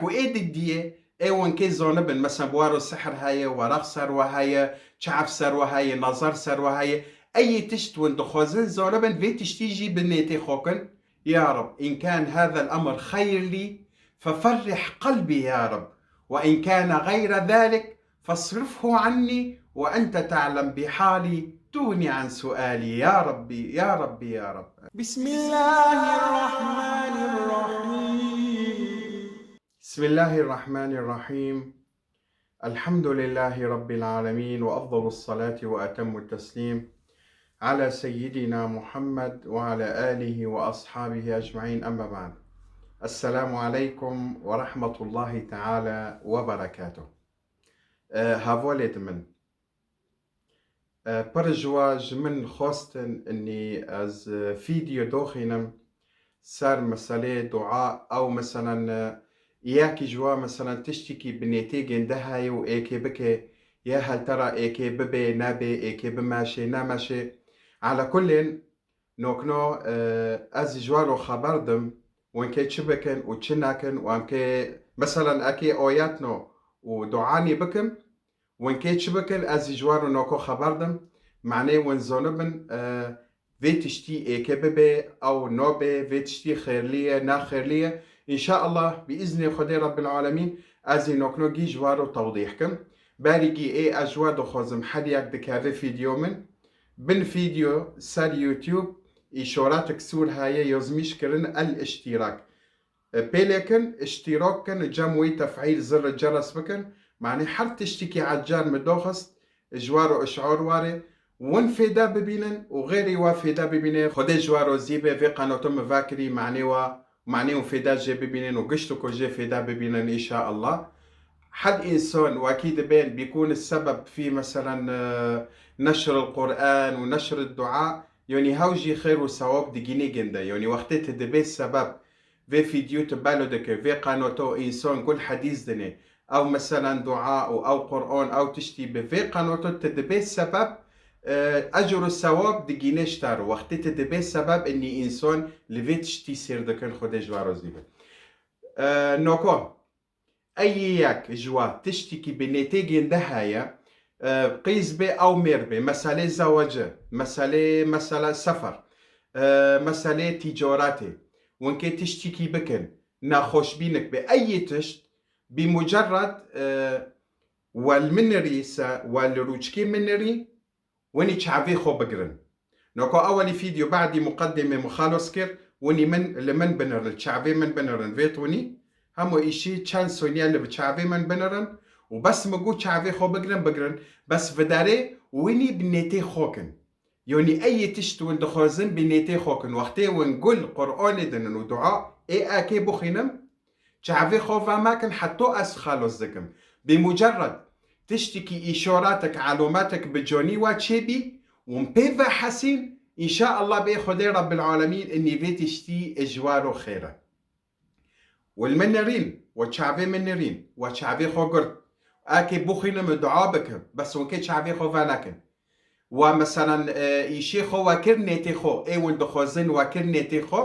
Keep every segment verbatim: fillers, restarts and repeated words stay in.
Ku ê didiyê, ê win kê zonibin, mesela bi waro sihr heye, weraq ser we heye, çav ser we heye, nazar ser we heye, eyî tişt win dixwazin zonibin, vê tiştî jî bi nêtê xwe kin. Ya Reb, in kan hada el-emr xeyr lî, feferrih qelbî ya Reb, ve in kana gayra zalik, fasrifhu anni, ve ente ta'lem bi halî, tugni an sualî, ya Rebbî, ya Rebbî, ya Reb. Bismillahirrahmanirrahîm. Bismillahirrahmanirrahîm. Elhamdülillahi Rabbil alemin ve afdalus salati ve atemmu teslim ala seyyidina Muhammed ve ala alihi ve ashabihi ecmaîn, emma ba'd. Esselamu aleykum ve rahmetullahi teala ve berekatuh. E, hevalêt min, e, pir ji we ji min xwestin, inî ez, e, fîdyo doxînim ser meselê dua, ew meselen, e, yekî ji we meselen tiştikî bi nêtê gênde heye û êkê bike, ya heltera êkê bibe, nebe, êkê bimeşê, nemeşê. Ala kullên, nokno, e, ez ji we re xeber dim, win kê çi bikin û çi nekin, û em kê, meselen, ekê oyetno û duanî bikim, win kê çi bikin, ez jî ji we re noko xeber dim. Manê win zonibin, e, vê tiştî êkê bibe, ew nobe, vê tiştî xêrlî ye, ne xêrlî ye. Înşaallah, bi îznê Xwedê Rebbil Alemîn, ez ê nokno gî ji we re tewdîh kim. Berî gî ê ez ji we dixwazim, her yek dikeve fîdyo min. Bin fîdyo ser YouTube, îşoretik sûr heye, yazmîş kirin, el-iştîrak. E, pêlêkin, iştîrok kin, cem wî tef'îl zirr ceres bikin. Manî her tiştikî ecel min doxist, ji we re işor ware, win fêde bibînin û xêrî we fêde bibîne. Xwedê ji we rozî be, vê qenoto min vekirî, manî we, manî û fêde jê bibînin û gişt û ku jê fêde bibînin, înşaallah. Her însan wekî dibên bîkûn sebeb fî, meselen, e, neşr el-Qur'an û neşr dua, yanî hew jî xêr û sewab digînî ginde. Yanî wextê tu dibê sebeb, vê fîdyo tu belo dike, vê qenoto însan gul hedîs dinê, ew meselen dua û ew Qur'an, ew tiştî bi vê qenoto tu dibê sebeb, e, ecr û sewab digîne ji te re. Wextê tu dibê sebeb, inî însan li vê tiştî sêr dikin, Xwedê ji we razî be. E, noko, eyî yek ji we tiştikî bi nêtê gênde heye, e, qîz bê ew mêr bê, meselê zewacê, meselê, mesela sefer, e, meselê tîcaretê, win kê tiştikî bikin, nexweşbînik bê, eyî tişt, bi mucerred, e, we li min nirî se, we li rûçkê min nirî, winî çavê xwe bigirin. Noko ewelî fîdyo, badî muqedimê min xalos kir, winî min, li min binirin, çavê min binirin, vê tunî, hemû îşî çend soniye li bi çavê min binirin û bes min got çavê xwe bigirin, bigirin, bes vidarê winî bi nêtê xwe kin. Yonî eyê tişt win dixwazin bi nêtê xwe kin. Wextê win gul Qur'anê dinin û dua ê ekê bixwînim, çavê xwe vemekin, heto ez xelos dikim. Bi mucerred tiştikî, îşoretik, elometik bi canî we çêbî, win pê vehesîn, înşaallah bê Xwedê Rebbil Alemîn inî vê tiştî ji we re xêr e. Û li min nerîn, we çavê min nerîn, we çavê xwe girt. Ekê bixwînim û dua bikim, bes win kê çavê xwe venekin. Wa, meselen, e, îşê xwe wekir nêtê xwe, ê win dixwazin wekir nêtê xwe,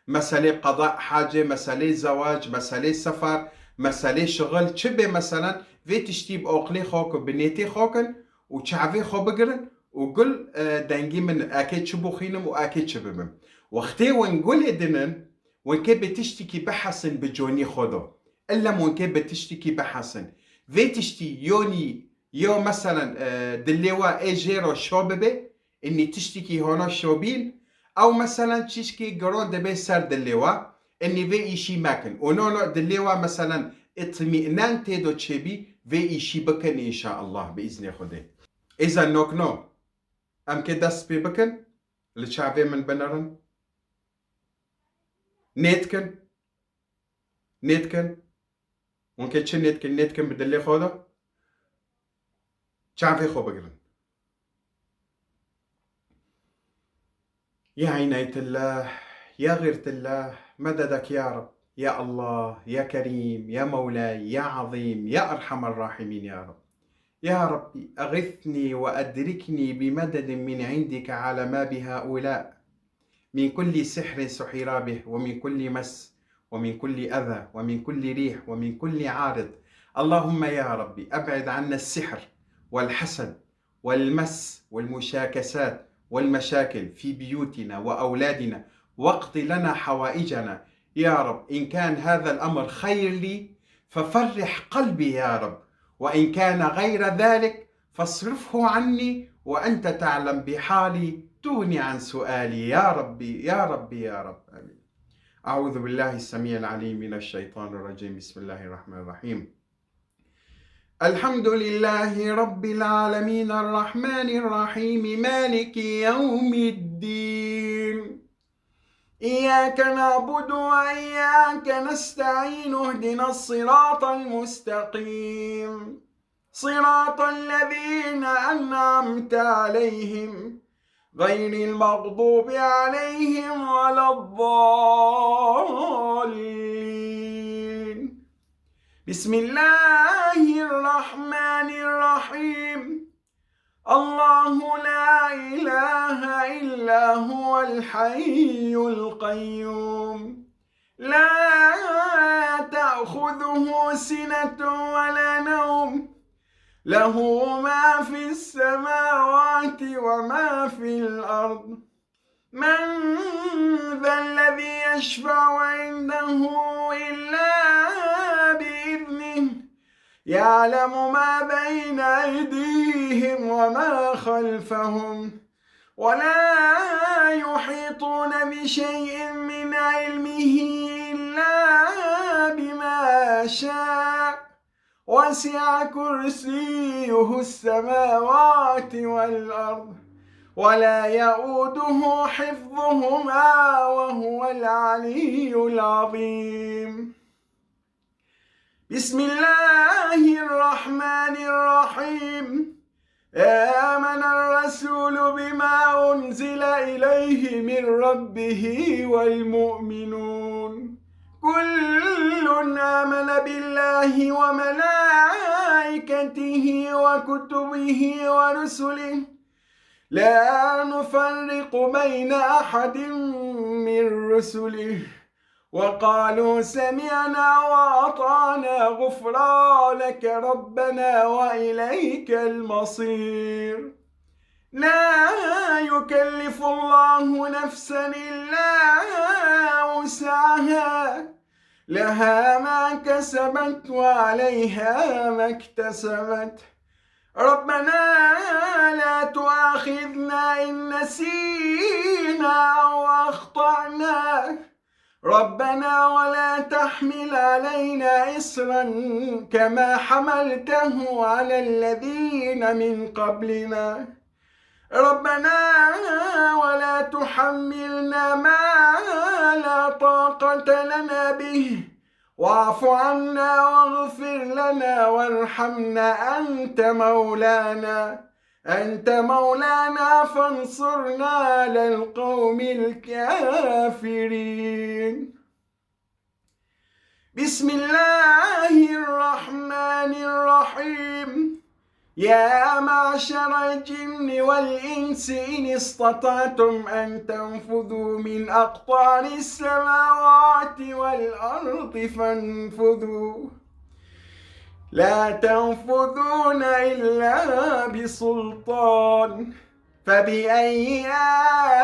meselê qeda hacê, meselê zewac, meselê sefer, meselê şixil, çi bê, meselen, vê tiştî bi oqlê xwe ku bi nêtê xwe kin û çavê xwe bigirin û gul, e, dengî min, ekê çi bixwînim û ekê çi bibim. Wextê win gulê dinin, win kê bi tiştikî bihesin bi conî xwe do. Illem win kê bi tiştikî bihesin. Vê tiştî yonî Yo, meselen, e, dilê we ê jê re şo bibe, inî tiştikî hona şo bîn, ew, meselen, çişkî giron dibe ser dilê we, inî vê îşî mekin. Û no, no, dilê we, meselen, îtmînen tê do çêbî, vê îşî bikin, înşaallah, bi îznê Xwedê. Îza nokno, em kê dest pê bikin, li çavê min binerin. Nêtkin, nêtkin. Hûn kê çi nêtkin, nêtkin bi dilê xwe de çavê xwe bigirin. Ya Înayetillah, ya Xîretillah, mededek ya Reb, ya Allah, ya Kerîm, ya Mewlay, ya Ezîm, ya Erhamer Rahimîn ya Reb. يا رب أغثني وأدركني بمدد من عندك على ما بهؤلاء من كل سحر سحر به ومن كل مس ومن كل أذى ومن كل ريح ومن كل عارض. اللهم يا ربي أبعد عنا السحر والحسد والمس والمشاكسات والمشاكل في بيوتنا وأولادنا، واقض لنا حوائجنا. يا رب، إن كان هذا الأمر خير لي ففرح قلبي يا رب، وإن كان غير ذلك فاصرفه عني، وأنت تعلم بحالي، تغني عن سؤالي يا ربي، يا ربي، يا رب. آمين. أعوذ بالله السميع العليم من الشيطان الرجيم. بسم الله الرحمن الرحيم. الحمد لله رب العالمين، الرحمن الرحيم، مالك يوم الدين. إياك نعبد وإياك نستعين، اهدنا الصراط المستقيم، صراط الذين أنعمت عليهم، غير المغضوب عليهم ولا الضالين. بسم الله الرحمن الرحيم. الله لا إله إلا هو الحي القيوم، لا تأخذه سنة ولا نوم، له ما في السماوات وما في الأرض. من ذا الذي يشفع عنده إلا بإذنه، يعلم ما بين أيديهم وما خلفهم، ولا يحيطون بشيء من علمه إلا بما شاء، وسع كرسيه السماوات والأرض، ولا يئوده حفظهما، وهو العلي العظيم. بسم الله الرحمن الرحيم. آمن الرسول بما أنزل إليه من ربه والمؤمنون، كل آمن بالله وملائكته وكتبه ورسله، لا نفرق بين أحد من رسله، وقالوا سمعنا وأطعنا، غفرانك ربنا وإليك المصير. لا يكلف الله نفسا إلا وسعها، لها ما كسبت وعليها ما اكتسبت. ربنا لا تؤاخذنا إن نسينا أو أخطأنا. ربنا ولا تحمل علينا إصرا كما حملته على الذين من قبلنا. ربنا ولا تحملنا ما لا طاقة لنا به، واعف عنا واغفر لنا وارحمنا، أنت مولانا، أنت مولانا فانصرنا على القوم الكافرين. بسم الله الرحمن الرحيم. يا معشر الجن والإنس إن استطعتم أن تنفذوا من أقطار السماوات والأرض فانفذوا، لا تنفذون إلا بسلطان، فبأي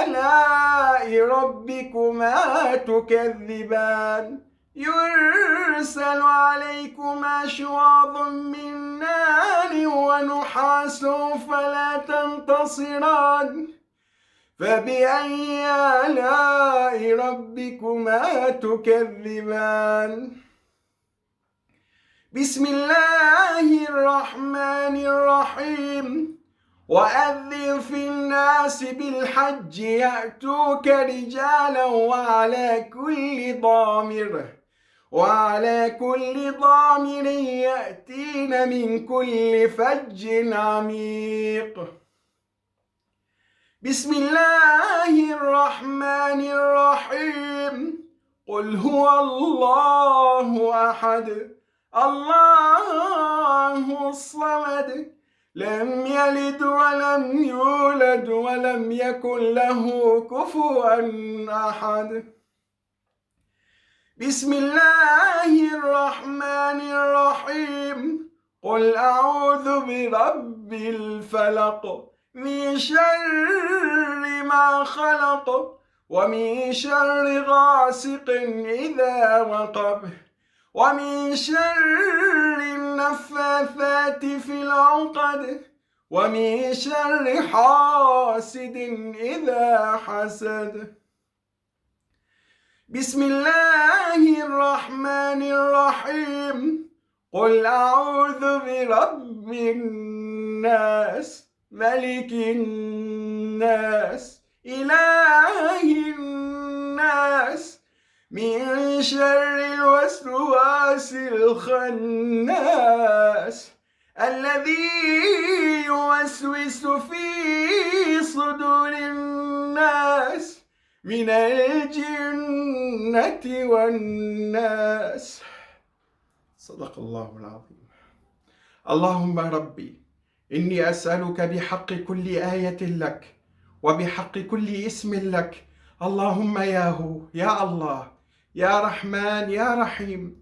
آلاء ربكما تكذبان؟ يرسل عليكما شواظ من نار ونحاس فلا تنتصران، فبأي آلاء ربكما تكذبان؟ بسم الله الرحمن الرحيم. وأذن في الناس بالحج يأتوك رجالا وعلى كل ضامر، وعلى كل ضامر يأتين من كل فج عميق. بسم الله الرحمن الرحيم. قل هو الله أحد، الله الصمد، لم يلد ولم يولد ولم يكن له كفوا أحد. بسم الله الرحمن الرحيم. قل أعوذ برب الفلق. من شر ما خلق. ومن شر غاسق إذا وقب. ومن شر النفاثات في العقد. ومن شر حاسد إذا حسد. بسم الله الرحمن الرحيم. قل أعوذ برب الناس، ملك الناس، إله الناس، من شر الوسواس الخناس، الذي يوسوس في صدور الناس، من الجنة والناس. صدق الله العظيم. اللهم ربي، إني أسألك بحق كل آية لك، وبحق كل اسم لك، اللهم يا هو، يا الله، يا رحمن، يا رحيم،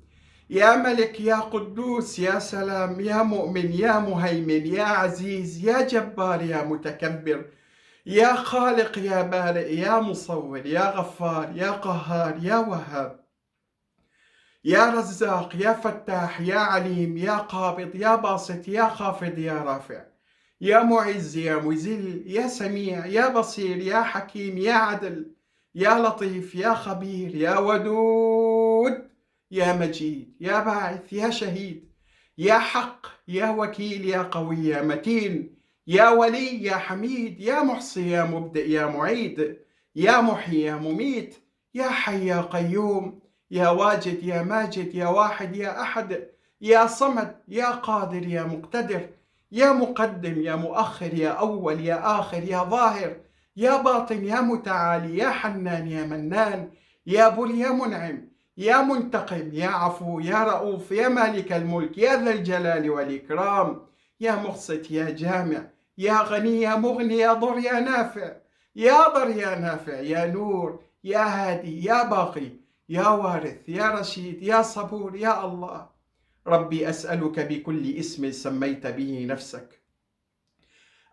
يا ملك، يا قدوس، يا سلام، يا مؤمن، يا مهيمن، يا عزيز، يا جبار، يا متكبر، يا خالق، يا بارئ، يا مصور، يا غفار، يا قهار، يا وهاب، يا رزاق، يا فتاح، يا عليم، يا قابض، يا باسط، يا خافض، يا رافع، يا معز، يا مذل، يا سميع، يا بصير، يا حكيم، يا عدل، يا لطيف، يا خبير، يا ودود، يا مجيد، يا باعث، يا شهيد، يا حق، يا وكيل، يا قوي، يا متين، يا ولي، يا حميد، يا محصي، يا مبدئ، يا معيد، يا محيي، يا مميت، يا حي يا قيوم، يا واجد يا ماجد، يا واحد يا أحد، يا صمد، يا قادر يا مقتدر، يا مقدم يا مؤخر، يا أول يا آخر، يا ظاهر يا باطن، يا متعالي يا حنان يا منان، يا بر يا منعم، يا منتقم يا عفو يا رؤوف يا مالك الملك يا ذا الجلال والإكرام، يا مقسط يا جامع، يا غني يا مغني، يا ضر يا نافع، يا ضر يا نافع، يا نور، يا هادي، يا باقي، يا وارث، يا رشيد، يا صبور، يا الله. ربي أسألك بكل اسم سميت به نفسك،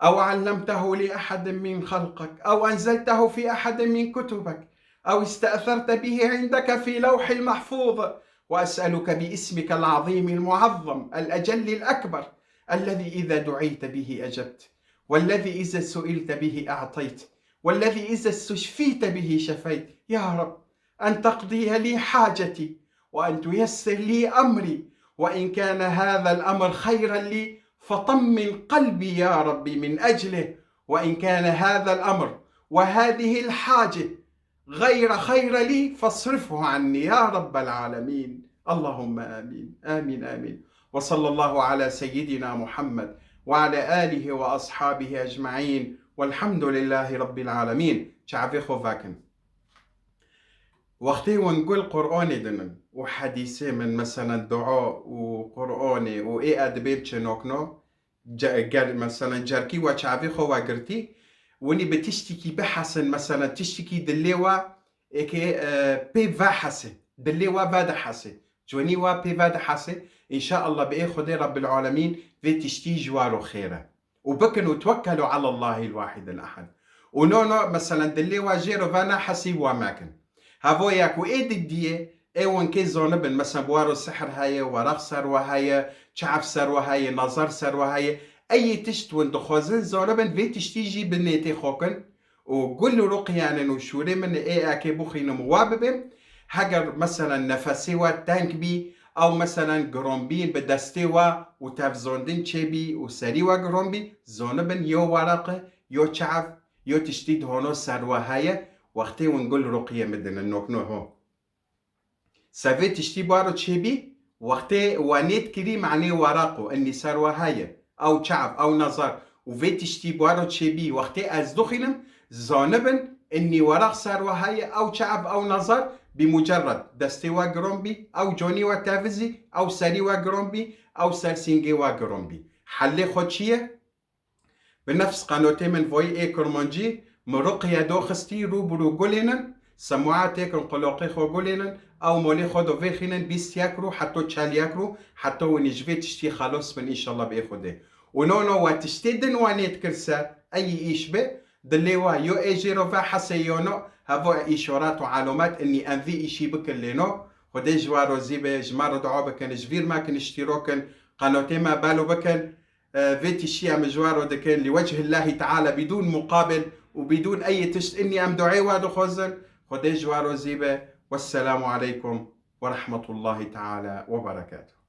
أو علمته لأحد من خلقك، أو أنزلته في أحد من كتبك، أو استأثرت به عندك في لوح المحفوظ، وأسألك باسمك العظيم المعظم الأجل الأكبر، الذي إذا دعيت به أجبت، والذي إذا سئلت به أعطيت، والذي إذا استشفيت به شفيت. يا رب، أن تقضي لي حاجتي، وأن تيسر لي أمري، وإن كان هذا الأمر خيرا لي فطمن قلبي يا ربي من أجله، وإن كان هذا الأمر وهذه الحاجة غير خير لي فاصرفه عني يا رب العالمين. اللهم آمين، آمين، آمين. وصلى الله على سيدنا محمد وعلى آله وأصحابه أجمعين، والحمد لله رب العالمين. Çavê xwe vekin. Wextê hûn gul Qur'anê dinin û hedîsê min, meselen dua û Qur'anê û ê edibê biçe nokno, ce-, ger, meselen cerkî we çavê xwe we girtî, winî bi tiştikî bihesin, meselen tiştikî dilê we êkê, e, pê vehesê, dilê we vedihesê, conî we pê vedihesê, înşaallah bi ê Xwedê Rabbil Alemîn vê tiştî ji we ro xêr e. û bikin û twekkelu ala Allahî l-wahîd l-ehad. Û no, no, meselen dilê we jê re venehesî we mekin. Hevoya ku ê didiyê, ê winkê zonibin, meselen bi we re sihr heye, weraq ser we heye, çav ser we heye, nazar ser we heye, eyî tişt win dixwazin zonibin, vê tiştî jî bi nêtê xwe kin. û gul û ruqyanin û şûrê min ê eke bixwînim wa bibê. Heger meselen nefesê we teng bî, ew meselen gironbîn bi destê we û tevzondin çêbî û serî we giron bî, zonibin yo weraqe, yo çav, yo tiştî dihono ser we heye, wextê win gul ruqyê min dinin nokno ho. Se vê tiştî baro çêbî, wextê we nêt kirî, manê weraqo, innî ser we heye, ew çav, ew nazar û vê tiştî baro çêbî, wextê ez dixwînim, zanibin, innî weraq ser we heye, ew çav, ew nazar, bi mucerred, destê we giron bî, ew conî we tevizî, ew serî we giron bî, ew sersîngê we giron bî. Helê xwe çi ye? Bi nefs qenotê min voyî ê kurmancî, min ruqye doxistî rû bi rû gulênin, semuatê kin quloqê xwe gulênin, ew molê xwe do vêxînin bîst yek rû, heto çel yek rû, heto winî ji vê tiştî xelos bin, înşallah bi ê Xwedê. Û no, no, we tiştê din we nêdikir ser, eyî îş be, dilê we yo ê jê ro ve hesê yo no, hevo îşorat û elomet, inî em vî îşî bikin lê no. Xwedê ji we rozî be, ji me re dua bikin, ji vîr me kin, iştîrokin, qenotê me belo bikin. Vê tiştî em ji we re dikin, li wechillahî teala, bidûn muqabil û bidûn eyî tişt, inî em duayê we dixwazin. Xwedê ji we rozî be. Wesselamu aleykum ve rahmetullahi teala ve berekatuhu.